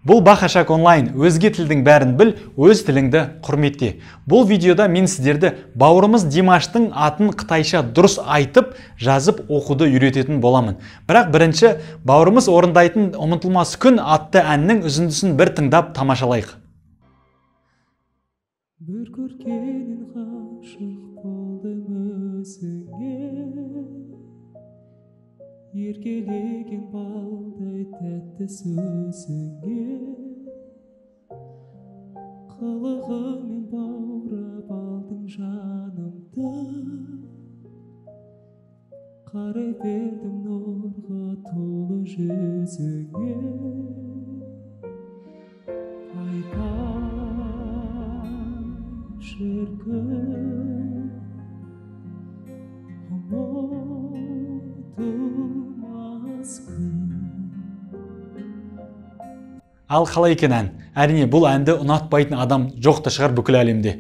Бұл Бақашақ онлайн, өзге тілдің бәрін біл, өз тіліңді құрметте. Бұл видеода мен сіздерді бауырымыз Димаштың атын қытайша дұрыс айтып, жазып оқуды үйрететін боламын. Бірақ бірінші бауырымыз орындайтын Ұмытылмас күн атты әннің үзіндісін бір тыңдап тамашалайық. Бір көргеннен ғашық болдым өзіңе, еркелеген балдай тәтті сөзіңе, қылығыңмен баурап алдың жанымды, қарай бердім нұрға толы жүзіңе. Айтай шіркін, ұмытылмас күн. Ал қалай екен ән? Әрине, бұл әнді ұнатпайтын адам жоқ та шығар бүкіл әлемде.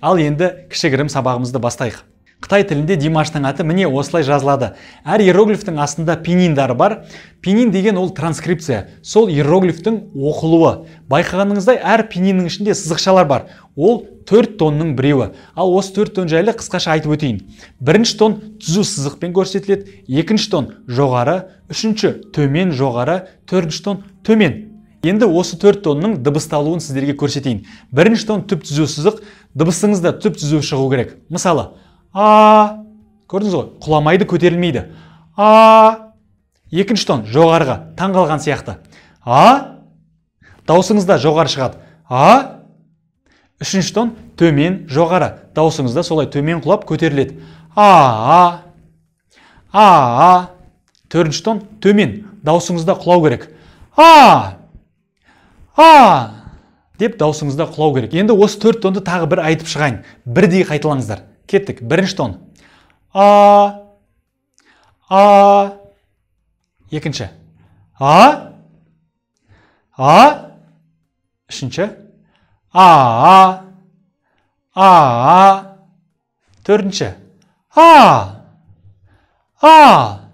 Ал енді кішігірім сабағымызды бастайық. Қытай тілінде Димаштың аты міне осылай жазылады. Әр иероглифтің астында пининдары бар. Пинин деген ол транскрипция, сол иероглифтің оқылуы. Байқағаныңыздай, әр пининнің ішінде сызықшалар бар. Ол 4 тонның біреуі. Ал осы 4 тон жайлы қысқаша айтып өтейін. Бірінші тон түзу сызықпен көрсетіледі, екінші тон жоғары, үшінші төмен жоғары, төртінші тон төмен. Енді осы 4 тонның дыбысталуын сіздерге көрсетейін. Бірінші тон түп түзу сызық, дыбысыңыз да түп түзу шығу керек. Мысалы, а, көрдіңіз ғой, құламайды, көтерілмейді. А, екінші тон жоғарыға, таң қалған сияқты. А, даусыңыз да жоғары шығады. А, үшінші тон төмен жоғары, даусыңыз да солай төмен құлап көтеріледі. А, а, а, төртінші тон төмен, даусыңыз да құлау керек. А, а деп даусыңыз да құлау керек. Енді осы 4 тонды тағы бір айтып шығайын. Бірдей қайталаңыздар. Кеттік. Бірінші тон. А, а, екінші. А, а, үшінші. А, а, а, төртінші. А, а.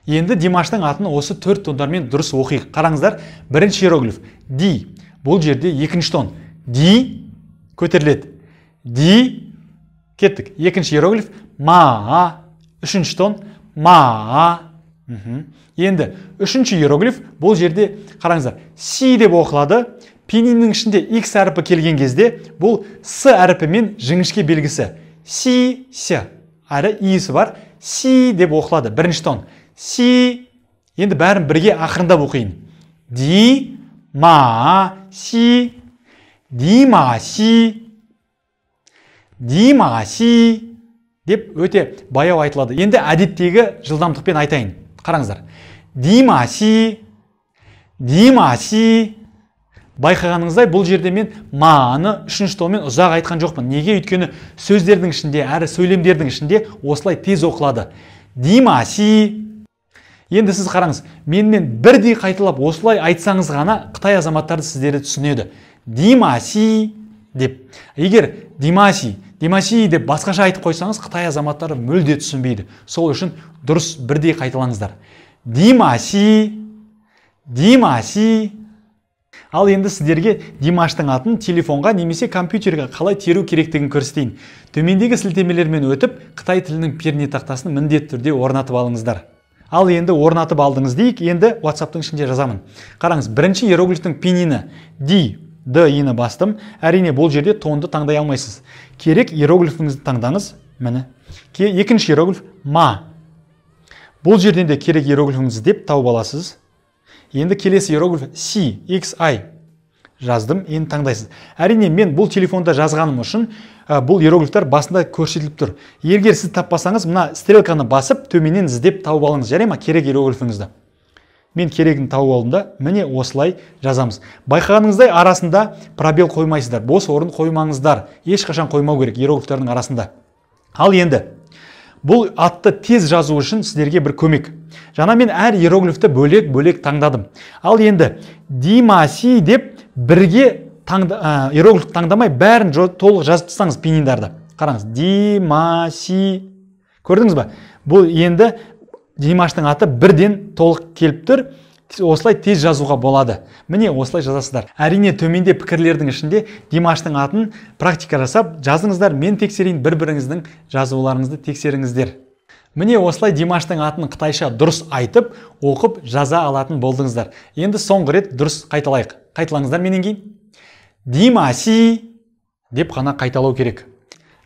Енді Димаштың атын осы 4 тондармен дұрыс оқиық. Қараңыздар, бірінші иероглиф Ди. Бұл жерде екінші тон Ди көтеріледі. Ди. Кеттік. Екінші иероглиф Ма, үшінші тон Ма. Енді үшінші иероглиф бұл жерде қараңыздар, Си деп оқылады. Пининнің ішінде X әрпі келген кезде бұл С әрпімен жіңішке белгісі. Си, С. Әрі И-сі бар. Си деп оқылады. Бірінші тон Си. Енді бәрін бірге ақырындап оқиын. Ди, ма, си. Ди, ма, си. Ди, ма, си деп өте баяу айтылады. Енді әдеттегі жылдамдықпен айтайын. Қараңыздар. Ди, ма, си. Ди, ма, си. Байқағаныңыздай, бұл жерде мен мааны үшінші тонмен ұзақ айтқан жоқпын. Неге? Өйткені сөздердің ішінде, әрі сөйлемдердің ішінде осылай тез оқылады. Ди, ма, си. Енді сіз қараңыз, менімен бірдей қайталап осылай айтсаңыз ғана қытай азаматтары сіздерді түсінеді. Димаси деп. Егер Димаси, Димаси деп басқаша айтып қойсаңыз, қытай азаматтары мүлде түсінбейді. Сол үшін дұрыс бірдей қайталаңыздар. Димаси, Димаси. Ал енді сіздерге Димаштың атын телефонға немесе компьютерге қалай теру керектігін көрсетейін. Төмендегі сілтемелермен өтіп, қытай тілінің пернетақтасын міндетті түрде орнатып алыңыздар. Ал енді орнатып алдыңыз дейік, енді WhatsApp-тың ішінде жазамын. Қараңыз, бірінші иероглифтің пинині Ди, Д, И-ні бастым. Әрине, бұл жерде тонды таңдай алмайсыз. Керек иероглифіңізді таңдаңыз. Міне. Екінші иероглиф Ма. Бұл жерден де керек иероглифіңізді деп тауып аласыз. Енді келесі иероглиф Си, X, I жаздым, енді таңдайсыз. Әрине, мен бұл телефонда жазғаным үшін бұл иероглифтер басында көрсетіліп тұр. Егер сіз таппасаңыз, мына стрелканы басып, төменнен іздеп тауып алыңыз. Жарай ма, керек иероглифіңізді. Мен керегін тауып алдым да, міне осылай жазамыз. Байқағаныңыздай, арасында пробел қоймайсыздар, бос орын қоймаңыздар. Ешқашан қоймау керек иероглифтердің арасында. Ал енді бұл атты тез жазу үшін сіздерге бір көмек. Жаңа мен әр иероглифті бөлек-бөлек таңдадым. Ал енді Димаси деп бірге иероглиф таңдамай бәрін толық жазып тастаңыз пининдарды. Қараңыз, Димаси. Көрдіңіз ба? Бұл енді Димаштың аты бірден толық келіп тұр. Осылай тез жазуға болады. Міне осылай жазасыздар. Әрине, төменде пікірлердің ішінде Димаштың атын практика жасап жазыңыздар, мен тексерейін, бір-біріңіздің жазуларыңызды тексеріңіздер. Міне осылай Димаштың атын қытайша дұрыс айтып, оқып жаза алатын болдыңыздар. Енді соңғы рет дұрыс қайталайық. Қайталаңыздар менен кейін. Димаси деп қана қайталау керек.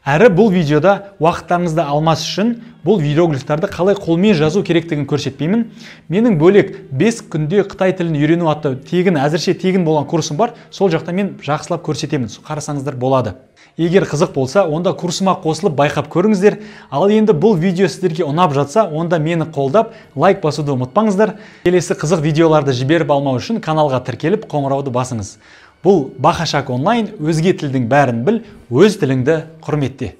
Әрі бұл видеода уақыттарыңызды алмас үшін бұл иероглифтарды қалай қолмен жазу керектігін көрсетпеймін. Менің бөлек 5 күнде қытай тілін үйрену атты тегін, әзірше тегін болған курсым бар. Сол жақта мен жақсылап көрсетемін. Қарасаңыздар болады. Егер қызық болса, онда курсыма қосылып байқап көріңіздер. Ал енді бұл видео сіздерге ұнап жатса, онда мені қолдап, лайк басуды ұмытпаңыздар. Келесі қызық видеоларды жіберіп алмау үшін каналға тіркеліп, қоңырауды басыңыз. Бұл Бақашақ онлайн, өзге тілдің бәрін біл, өз тіліңді құрметте.